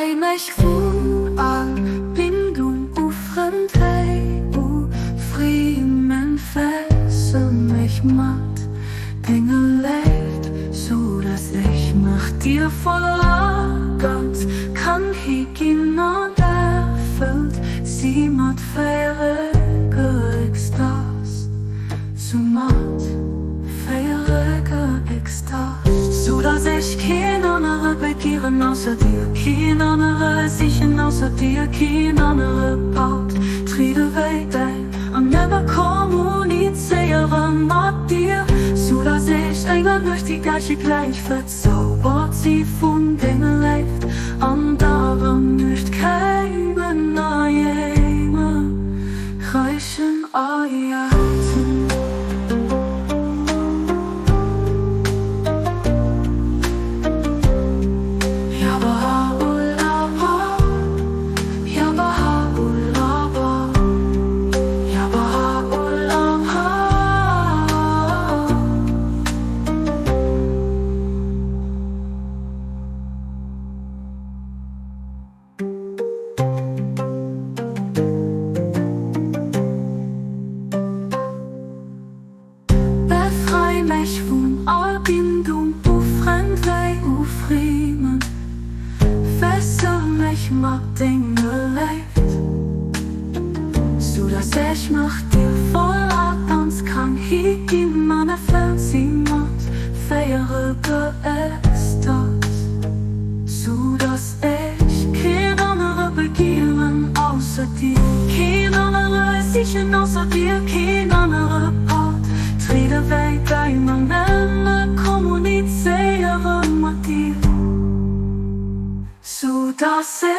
Befrei mech vun all Bindung u frënd wéi u Friemen, fessel mech mat denger Léift, sou dass ech mech dir voll a ganz kann higinn an erfëllt si mat feiereger Extas, sou mat feiereger Extas. Sou dass ech keen anere begieren ausser dir, keen anere sichen ausser dir, keen anere Part triede wéi däin an nëmme kommunizéiere mat dir, sou dass ech enger duerch déi Gleiche gläich verzaubert si vun denger Léift an daran nücht keimen a jéime räichen a jäizen. Befrei mech vun all Bindung u Frënd wéi u Friemen, fessel mech mat denger Léift, sou dass ech mech dir voll a ganz kann higinn an erfëllt si mat feiereger Extas, sou dass ech keen anere begieren ausser dir, keen anere sichen ausser dir, keen anere Part triede wéi däin an nëmme kommunizéiere mat dir, sou dass ech.